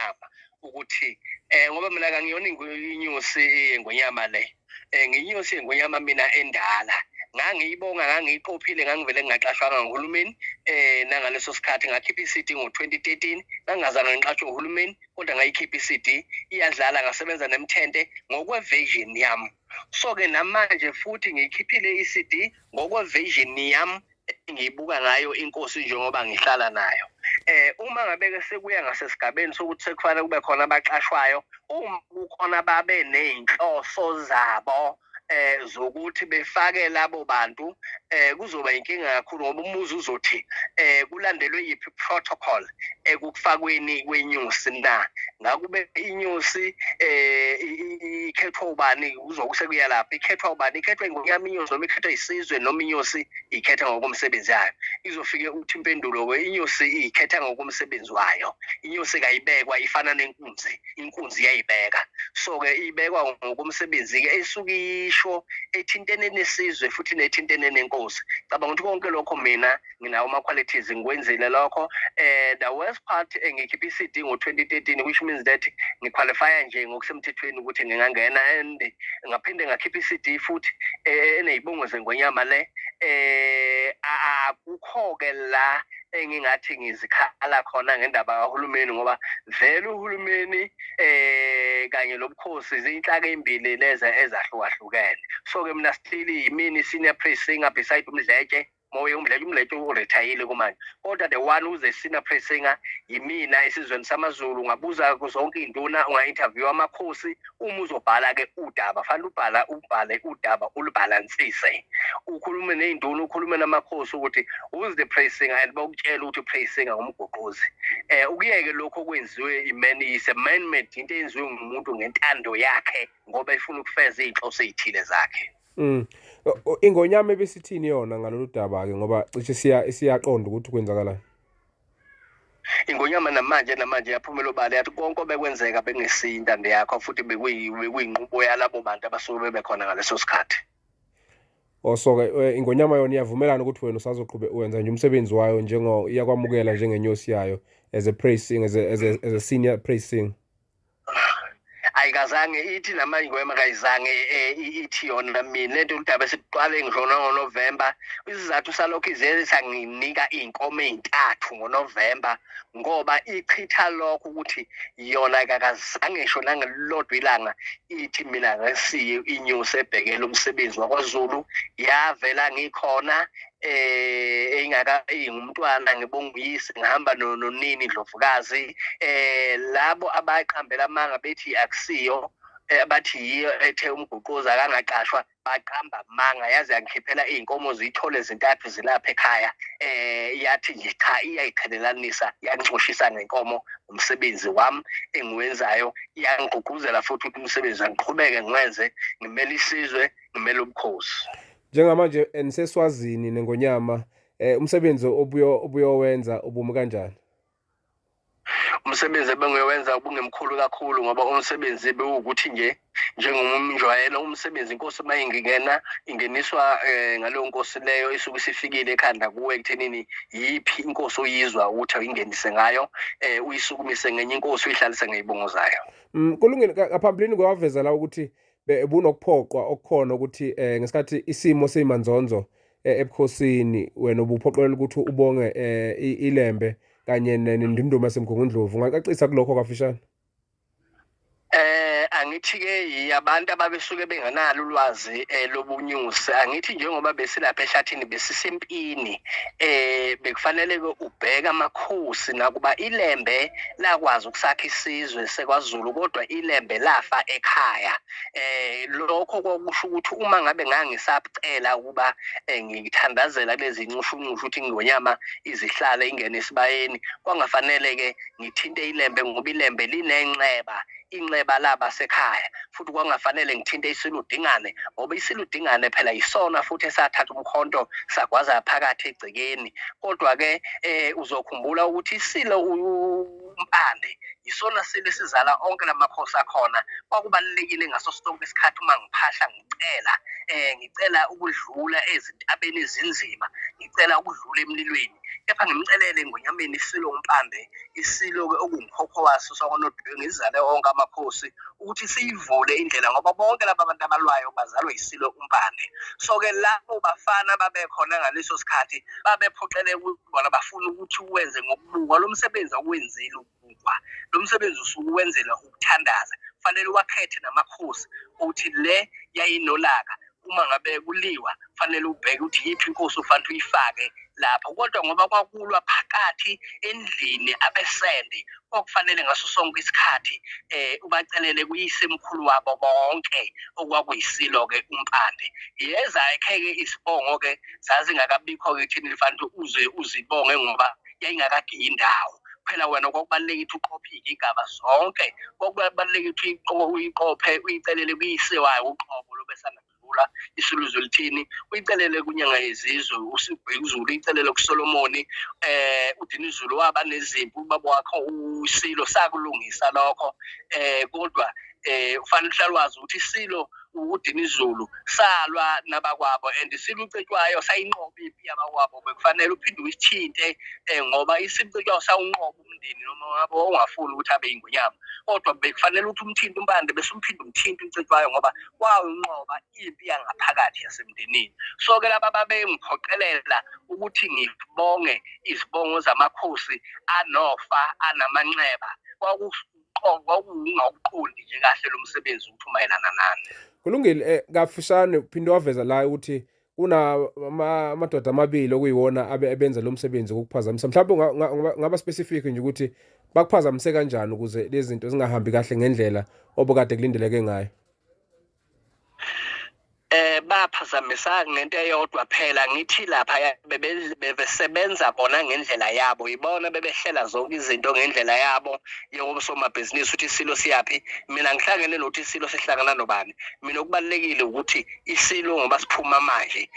yengonyama ukuthi ngoba mina kangiyona inyosi yengonyama le, ngiyinyosi yengonyama mina endala, ngangiyibonga, ngangiyiqophile, ngangivele ngingaqashwanga nguhulumeni. Nangaleso sikhathi ngakhipha i-CD ngo-2013, ngangingazange ngiqashwe uhulumeni, kodwa ngayikhipha i-CD, iyadlala, ngasebenza nemthente ngokwe-vision yami. So-ke namanje futhi ngiyikhiphile i-CD ngokwe-vision yami engiyibuka ngayo inkosi njengoba ngihlala nayo. Uma ngabe ke sekuya ngasesigabeni sokuthi sekufanele kube khona abaqashwayo, uma kukhona babe nezinhloso zabo zokuthi befake labo bantu, kuzoba inkinga kakhulu, ngoba umuzi uzothi kulandelwe yiphi protocol ekufakweni kwenyusi na? Ngakube inyusi ikhethwa ubani? Kuzobe kuya lapha, ikhethwa ubani? Ikhethwa ingonyama inyosi, noma ikhethwa isizwe, noma inyosi ikhetha ngokomsebenzi yayo? Izofike uthi impendulo-ke, inyosi ikhetha ngokomsebenzi wayo. Inyosi kayibekwa, ifana nenkunzi, inkunzi iyayibeka. So-ke ibekwa ngokomsebenzi-ke esuke isho ethintene nesizwe futhi nethintene nenkosi. Cabanga ukuthi konke lokho mina nginawo ama-qualities, ngikwenzile lokho. The worst part, ngikhiphe i-CD ngo-2013, which means that ngiqualifya nje ngokusemthethweni ukuthi ngingangena, and ngaphinde ngakhipha i-CD futhi eney'bongo zengonyama le. Akukho-ke la engingathi ngizikhala khona ngendaba kahulumeni, ngoba vele uhulumeni kanye lobukhosi zinhlaka ezimbili lezi ezahlukahlukene. So ke mina still yimini senior praise singer beside uMdletshe Moya. UMdletshe, uMdletshe uretirile kumanje, kodwa the one who's a senior praise singer yimina esizweni samaZulu. Ungabuza zonke iy'nduna, unga-interview amakhosi. Uma uzobhala-ke udaba, fanele ubhala, ubhale udaba ulubhalansise, ukhulume ney'nduna, ukhulume namakhosi ukuthi who's the praise singer, and bakutshela ukuthi praise singer ngumguquzi. Ukuyeke lokho okwenziwe i-man is a man made, into eyenziwe ngumuntu ngentando yakhe ngoba efuna ukufeza iy'nhloso ey'thile zakhe. Ingonyama ebisithini yona ngalolu daba ke, ngoba cishe siya siyaqonda ukuthi kwenzakalani? Ingonyama namanje yaphumela obala, yathi konke obekwenzeka bengesiyo intando yakho, futhi bekuyinqubo yalabo bantu abasuke bebekhona ngaleso sikhathi. Oh, so ke ingonyama yona iyavumelana ukuthi wena usazoqhubeka wenza nje umsebenzi wayo, njengo iyakwamukela njengenyosi yayo as a praise singer, as a senior praise singer? Ayikazange ithi namanje ingwema, kayizange ithi yona. Mina lento udaba esiqale ngisho ngoNovember, isizathu salokho ize sanginika iy'nkomo ey'ntathu ngoNovember ngoba ichitha lokho ukuthi yona kakazange ngisho nangelilodwa ilanga ithi mina ngesiye inyosi ebhekele umsebenzi wakwaZulu. Yavela ngikhona engaka ingumntwana, ngibonga uyise, ngihamba nonini Ndlovukazi. Labo abaqambela amanga bethi akusiyo, bathi yiyo ethe umguquzi akangaqashwa, baqamba amanga. Yaze yangikhiphela iy'nkomo ziyithole zintathu zilapha ekhaya. Yathi nje cha, iyayiqhelelanisa, yangicoshisa ngenkomo umsebenzi wami engiwenzayo, iyangigqugquzela futhi ukuthi umsebenzi angiqhubeke ngiwenze, ngimele isizwe, ngimele ubukhosi. Njengamanje niseswazini nengonyama, umsebenzi obuyo obuyowenza ubumi kanjani? Umsebenzi ebengiyowenza ubungemkhulu kakhulu, ngoba umsebenzi bewukuthi nje njengomjwayelo umsebenzi inkosi uma ingena ingeniswa ngaleyo nkosi leyo isuke isifikile ekhanda kuwe ekuthenini yiphi inkosi oyizwa ukuthi uyingenise ngayo, uyisukumise ngenye inkosi, uyihlalise ngey'bongo zayo. Kulungile. Ngaphambilini kwaveza la ukuthi bunokuphoqwa okukhona ukuthi ngesikhathi isimo simanzonzo ebukhosini, wena ubuphoqelela ukuthi ubonge ilembe kanye nendunduma yaseMgungundlovu. Ungacacisa kulokho kafishane? Angithi ke abantu ababesuke bengenalo ulwazi lobunyusi, angithi njengoba besilapha ehlathini, besisempini, bekufanele ke ubheke amakhosi. Nakuba ilembe lakwazi ukusakha isizwe sekwaZulu, kodwa ilembe lafa ekhaya. Lokho kwakusho ukuthi uma ngabe ngangisacela ukuba ngithandazela kulezi ncushunqushu ukuthi ingonyama izihlale ingene esibayeni, kwangafanele ke ngithinte ilembe, ngoba ilembe linenxeba, inxeba laba sekhaya. Futhi kwangafanele ngithinte isiludingane, ngoba isiludingane phela yisona futhi esathatha umkhonto sagwaza phakathi egcekeni. Kodwa ke uzokhumbula ukuthi isilo uMpande yisona silo esizala onke lamakhosi akhona. Kwakubalulekile ngaso sonke isikhathi uma ngiphahla ngicela Ngicela ukudlula ezintabeni ezinzima, ngicela ukudlula emlilweni, kepha ngimcelele eNgonyameni iSilo uMpande, iSilo-ke okungukhokho waso sakwaNodwengu, esizale onke amakhosi, ukuthi siyivule indlela ngoba bonke laba bantu abalwayo bazalwe yiSilo uMpande. So-ke labo bafana babekhona ngaleso sikhathi babephoqeleka ukuthi bona bafuna ukuthi uwenze ngokubukwa lo msebenzi awuwenzeli ukubukwa, lo msebenzi usuke uwenzela ukuthandaza. Kufanele uwakhethe namakhosi ukuthi le yayinolaka, uma ngabe kuliwa kufanele ubheke ukuthi yiphi inkosi ofanele uyifake lapho. Kodwa ngoba kwakulwa phakathi endlini abesende, kwakufanele ngaso sonke isikhathi ubacelele kuyisemkhulu wabo bonke okwakuyisilo-ke uMpande. Yezakhe-ke isibongo-ke zazingakabikho-ke ekutheni lifanele uze uzibonge ngoba yayingakagiyi indawo. Phela wena kwakubalulekile ukuthi uqophe iy'gigaba zonke, kwakubalulekile ukuthi uyiqophe uyicelele kuyise wayo uqobo lobesanda kudlula iSilo Zwelithini, uyicelele kuNyanga yezizwe uSibhekuzulu, uyicelele kuSolomoni. UDinizulu waba nezimpi, ubaba wakho uSilo sakulungisa lokho. Kodwa ufanele uhlale wazi ukuthi iSilo uDinizulu salwa nabakwabo and iSilo uCetshwayo sayinqoba impi yabakwabo, bekufanele uphinde uyithinte ngoba iSilo uCetshwayo sawunqoba umndeni noma ngabe wawungafuni ukuthi abe yingonyama, kodwa bekufanele ukuthi umthinte uMpande bese umphinde umthinte uCetshwayo ngoba wawunqoba impi yangaphakathi yasemndenini. So-ke laba babengiphoqelela ukuthi ngibonge izibongo zamakhosi anofa anamanxeba, kwakungawuqondi nje kahle lo msebenzi ukuthi umayelana nani. Kulungile, kafushane uphinde waveza la ukuthi kuna amadoda amabili okuyiwona abe ebenza lo msebenzi wokuphazamisa. Mhlawumbe ungaba specific nje ukuthi bakuphazamise kanjani ukuze lezi zinto zingahambi kahle ngendlela obukade kulindeleke ngayo. Baphazamisa ngento eyodwa phela, ngithi lapha bebesebenza bona ngendlela yabo, ibona bebehlela zonke izinto ngendlela yabo yobusomabhizinisi ukuthi isilo siyaphi. Mina ngihlangene nokuthi isilo sihlangana nobani. Mina okubalulekile ukuthi isilo ngoba siphuma manje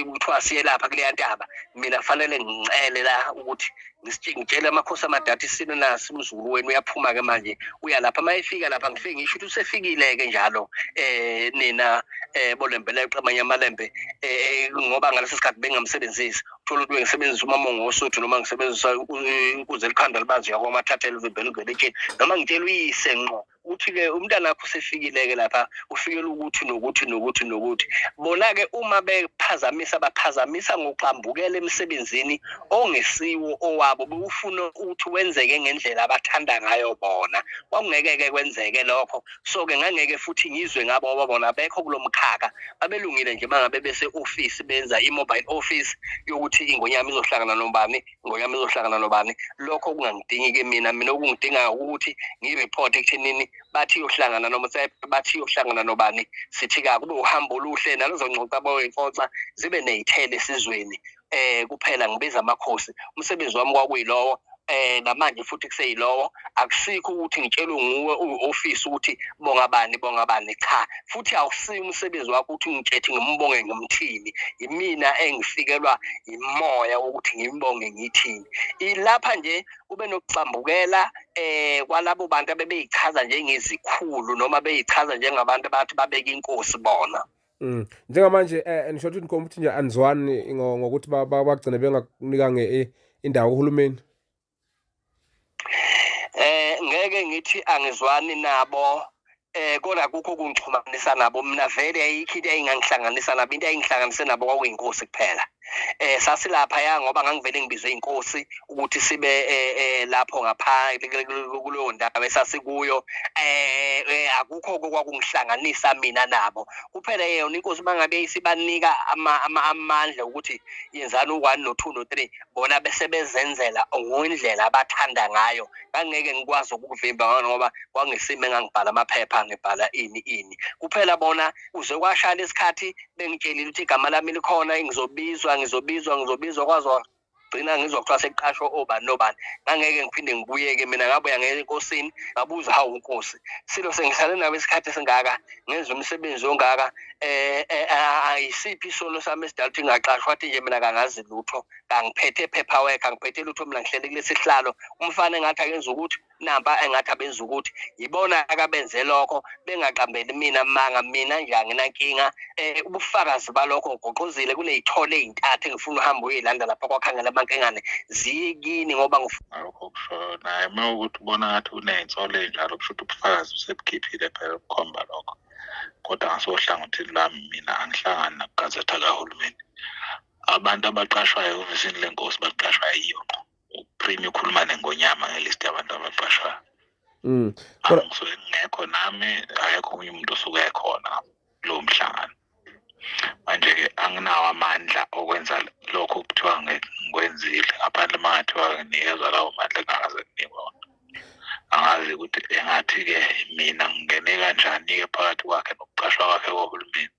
kuthiwa siye lapha kuleya ntaba, mina kufanele ngicele la ukuthi ngitshele amakhosi amadala isilo nasi umzukulu wenu uyaphuma-ke manje uya lapha. Uma efika lapha ngifike ngisho ukuthi usefikile-ke njalo nina boLembe leqe amanye amalembe ngoba ngaleso sikhathi bengingamsebenzisi. Uthola ukuthi bengisebenzisa uMamongo woSuthu noma ngisebenzisa inkunzi elikhanda libanzi yakwaMathatha elivimbela ungena etsheni, noma ngitshela uyise ngqo ukuthi-ke umntana wakho usefikile-ke lapha, ufikela ukuthi nokuthi nokuthi nokuthi. Bona-ke uma bephazamisa, baphazamisa ngokugxambukela emsebenzini ongesiwo owabo, bewufuna ukuthi wenzeke ngendlela abathanda ngayo bona. Kwakungeke-ke kwenzeke lokho. So-ke ngangeke futhi ngizwe ngabo ngoba bona bekho kulo mkhakha. Babelungile nje mangabe bese-ofisi benza i-mobile office yokuthi ingonyama izohlangana nobani, ingonyama izohlangana nobani. Lokho kungangidingi-ke mina. Mina okungidinga ukuthi ngi-report ekuthenini bathi iyohlangana noMotsepe, bathi iyohlangana nobani. Sithi-ke akube uhambo oluhle nalezo ngxoxo abayoyixoxa zibe ney'thelo esizweni. Kuphela ngibiza amakhosi. Umsebenzi wami kwakuyilowo, namanje futhi kuseyilowo. Akusikho ukuthi ngitshelwe nguwe uyi-office ukuthi bonga bani bonga bani, cha. Futhi awusiyo umsebenzi wakho ukuthi ngitshethi ngimbonge ngimthini. Yimina engifikelwa imoya wokuthi ngimbonge ngithini. Ilapha nje kube nokugxambukela kwalabo bantu abebeyichaza njengezikhulu noma beyichaza njengabantu abathi babeka inkosi bona. Njengamanje nisho ukuthi nikhomba ukuthi nje anizwani ngokuthi bagcine bengakunikanga indawo kuhulumeni. Ngeke ngithi angizwani nabo, kodwa kukho ukungixhumanisa nabo. Mina vele ayikho into eyayingangihlanganisa nabo, into eyayingihlanganise nabo kwakuyinkosi kuphela. Sasilapha ya ngoba ngangivele ngibizwe inkosi ukuthi sibe lapho ngaphandle kuleyo ndawo esasikuyo. Akukho okwakungihlanganisa mina nabo. Kuphela yona inkosi mangabe isibanika amandla ukuthi yenzani u-1 no-2 no-3, bona bese bezenzela ngendlela abathanda ngayo. Ngangeke ngikwazi ukukuvimba ngoba kwangesimo engangibhala amaphepha ngibhala ini ini. Kuphela bona uze kwashaya isikhathi bengitshelile ukuthi igama lami likhona, ngizobizwa ngizobizwa ngizobizwa, kwazwa Gcina ngizwa kuthiwa sekuqashwa obani nobani, ngangeke ngiphinde ngibuyeke mina. Ngabuya ngeke enkosini, ngabuza, hawu nkosi silo, sengihlale nawe isikhathi esingaka, ngenza umsebenzi ongaka, ayisiphi isono sami esidala ukuthi ngingaqashwa? Wathi nje mina kangazi lutho, kangiphethe paperwork, angiphethe lutho mina, ngihlele kulesi sihlalo. Umfana engathi akenza ukuthi nampa engathi abenza ukuthi yibona akabenze lokho, bengaqambeli mina manga. Mina nje anginankinga. Ubufakazi balokho ngigoqozile kuney'thole ey'ntathu engifuna uhamba uyilanda lapha kwakhangela amankengane, ziye kini ngoba Alokho okushoyo naye uma ukuthi ubona ngathi uney'nsolo ey'njalo, kusho ukuthi ubufakazi usebukhiphile phela ukukhomba lokho. Kodwa ngasohlangothini lwami mina angihlangani nakugazetha kahulumeni. Abantu abaqashwayo ehhovisini lenkosi baqashwa yiyo ngqo. UPremier ukhuluma nengonyama nge-list yabantu abaqashwayo. Kodwa Angisuke ngingekho nami, akekho omunye umuntu osuke ekhona kulowo mhlangano. Manje-ke anginawo amandla okwenza lokho okuthiwa ngikwenzile, ngaphandle uma ngathiwa nginikezwa lawo mandla engingakaze nginikwe wona. Angazi ukuthi engathi-ke mina ngingene kanjani-ke phakathi kwakhe nokuqashwa kwakhe kohulumeni.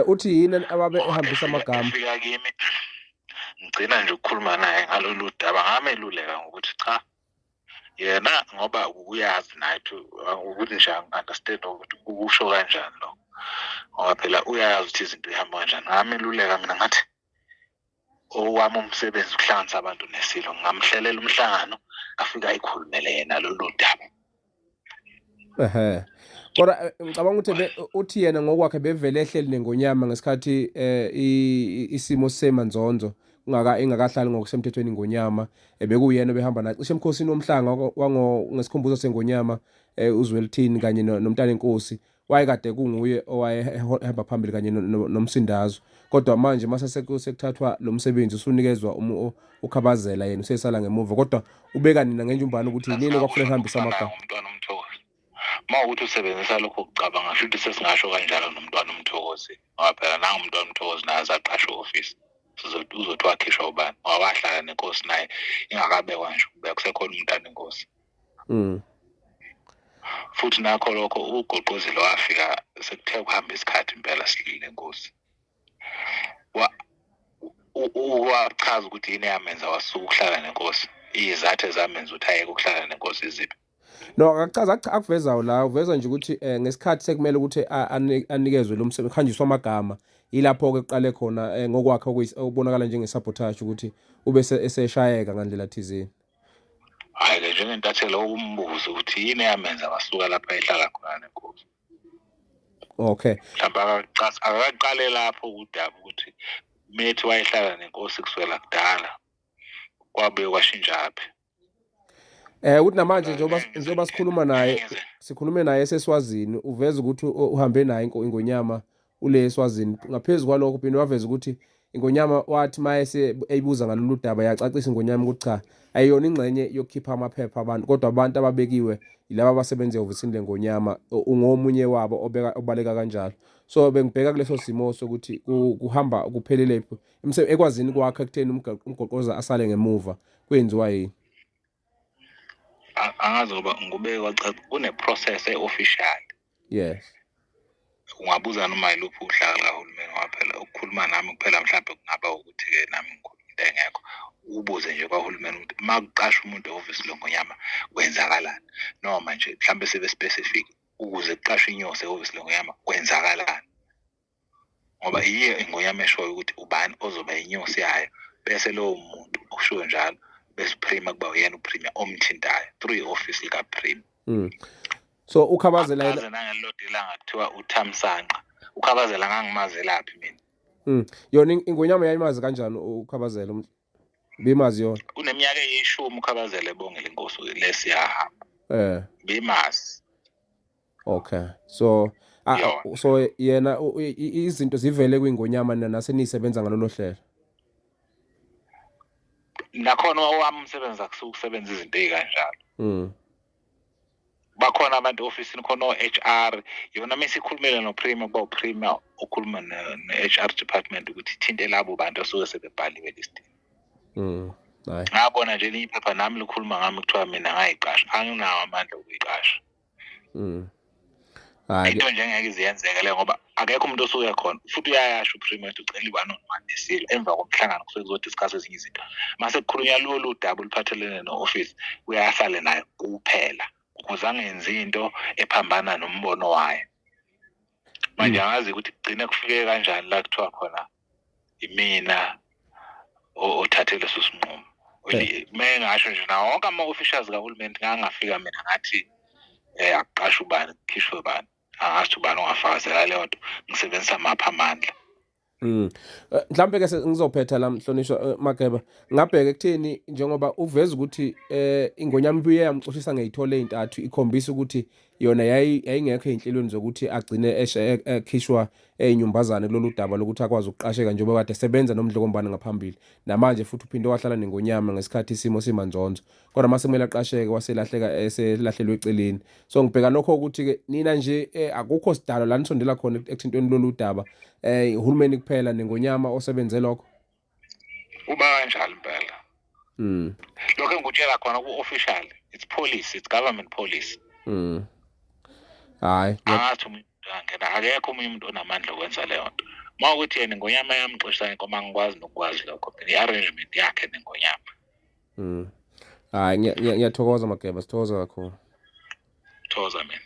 Uthi yini ababe ehambisa amagama? Efika kimi ngigcina nje ukukhuluma naye ngalolu daba, ngameluleka ngokuthi cha, yena ngoba uyazi naye ukuthi nje angi-understand ukuthi ukusho kanjani lokho, ngoba phela uyazi ukuthi izinto ihamba kanjani. Ngameluleka mina ngathi owami umsebenzi ukuhlanganisa abantu nesilo, ngingamhlelela umhlangano afike ayikhulumele yena lolu daba. Ehhe. Kodwa ngicabanga ukuthi uthi yena ngokwakhe bevele ehleli nengonyama ngesikhathi isimo semanzonzo kungaka ingakahlali ngokusemthethweni ingonyama, bekuyena obehamba naye cishe emkhosini womhlanga wango ngesikhumbuzo sengonyama, uZwelithini kanye nomntana enkosi, wayekade kunguye owayehamba phambili kanye nomsindazo. Kodwa manje mase sekuthathwa lo msebenzi usunikezwa uKhabazela, yena usesala ngemuva. Kodwa ubeka nina ngenjumbane ukuthi yini okwakufanele hambise amagama. Umntwana uMthokozi, uma ukuthi usebenzisa lokho kucabanga, shuthi sesingasho kanjalo nomntwana uMthokozi, ngoba phela nangu umntwana uMthokozi naye azaqashwa e-ofisi, uzothi wakhishwa ubani? Ngoba wahlala nenkosi naye ingakabekwa ngisho ukubeka, kusekhona umntana inkosi. Futhi nakho lokho ugoqozile wafika sekuthe kuhamba isikhathi impela silile inkosi. Wachaza ukuthi yini eyamenza wasuka ukuhlala nenkosi, iy'zathu ezamenza ukuthi ayeke ukuhlala nenkosi iziphi? No, akachaza, akuvezayo la, uveza nje ukuthi ngesikhathi sekumele ukuthi anikezwe lo msebenzi, kuhanjiswa amagama, yilapho-ke kuqale khona ngokwakhe okubonakala njenge-sabotage, ukuthi ube eseshayeka ngandlela thizeni. Hhayi-ke njengentathelo ukumbuza ukuthi yini eyamenza wasuka lapha ehlala khona nenkosi. Okay. Mhlawumbe akaqale lapho udaba ukuthi methi wayehlala nenkosi kusukela kudala, kwabuye kwashintshaphi. Ukuthi namanje njengoba sikhuluma naye, sikhulume naye eseswazini, uveza ukuthi uhambe naye ingonyama ule eSwazini. Ngaphezu kwalokho phinde waveza ukuthi ingonyama wathi mayese eyibuza ngalolu daba, yacacisa ingonyama ukuthi cha, ayiyona ingxenye yokukhipha amaphepha abantu, kodwa abantu ababekiwe yilaba abasebenza ehhovisini lengonyama, ungomunye wabo obeka obaleka kanjalo. So bengibheka kuleso simo sokuthi kuhamba kuphelele ekwazini kwakhe ekutheni umgoqoza asale ngemuva, kwenziwa yini? Angazi ngoba ngubeke kwachaza kune-process e-official. Ungabuza noma yiluphi uhlaka likahulumeni, ngoba phela ukukhuluma nami kuphela mhlawumbe kungaba ukuthi-ke nami ngikhuluma into engekho. Ubuze nje kwahulumeni ukuthi uma kuqashwa umuntu ehhovisi lengonyama kwenzakalani, noma nje mhlawumbe sibe specific, ukuze kuqashwe inyosi ehhovisi lengonyama kwenzakalani, ngoba yiyo ingonyama eshoyo ukuthi ubani ozoba inyosi yayo, bese lowo muntu okushiwo njalo bese uPremier kuba uyena uPremier omthintayo through i-office likaPremier. So uKhabazela yena Akaze nangelilodwa ilanga kuthiwa uThamsanqa uKhabazela ngangimazelaphi mina. Yona ingonyama yayimazi kanjani uKhabazela? Bimazi yona? Kuneminyaka eyishumi uKhabazela ebongela inkosi lesiyahamba. Bimazi. Okay. So Yona. So yena izinto zivele kwingonyama nasenisebenza ngalolo hlelo. Nakhona owami umsebenzi akusuke ukusebenza izinto ey'kanjalo. Bakhona abantu ofisini, khona o-HR, yona mase ikhulumile noPremier, kuba uPremier okhuluma ne-HR department ukuthi ithinte labo bantu asuke sebebhaliwe listini. Hayi. Ngabona nje elinye iphepha nami likhuluma ngami, kuthiwa mina ngayiqasha, anginawo amandla okuyiqasha. Hhayi Into nje engeke ize yenzeke leyo, ngoba akekho umuntu osuke khona, futhi uyayasho uPremier ukuthi ucela i-one on one nesilo. Emva komhlangano kusuke kuzodiscuss ezinye izinto, mase kukhulunywa lolu daba oluphathelene no-office, uyahlale naye kuphela ukuze angenzi into ephambana nombono wayo. Manje angazi ukuthi kugcine kufike kanjani la kuthiwa khona imina othathe leso sinqumo. Uma ngasho nje nawo wonke ama-officials kahulumeni, ngangafika mina ngathi akuqashwe ubani, kukhishwe bani, angazi ubani ongafakazela leyo nto, ngisebenzisa maphi amandla. Mhlambe ke ngizophetha la, mhlonishwa Mageba, ngabheka ekutheni njengoba uveza ukuthi ingonyama ibuye yamxoshisa ngeyithole ezintathu, ikhombisa ukuthi yona yayingekho ey'nhlelweni zokuthi agcine ekhishwa eyinyumbazane kulolu daba lokuthi akwazi ukuqasheka, njengoba kade esebenza noMdlokombane ngaphambili, namanje futhi uphinde wahlala nengonyama ngesikhathi isimo simanzonzo, kodwa mase kumele aqasheke waselahleka, eselahlelwe eceleni. So ngibheka lokho ukuthi-ke nina nje akukho sidalo la nisondela khona ekuthintweni lolu daba, uhulumeni kuphela nengonyama osebenze lokho. Kuba kanjalo impela. Lokho engikutshela khona ku-official, it's policy, it's government policy. Hayi. Angathi umuntu angena, akekho omunye umuntu onamandla okwenza leyo nto. Uma ukuthi yena ingonyama yamxoshisa inkomo, angikwazi nokukwazi lokho mina, i-arrangement yakhe nengonyama. Hayi, ngiyathokoza Mageba, sithokoza kakhulu. Thokoza mina.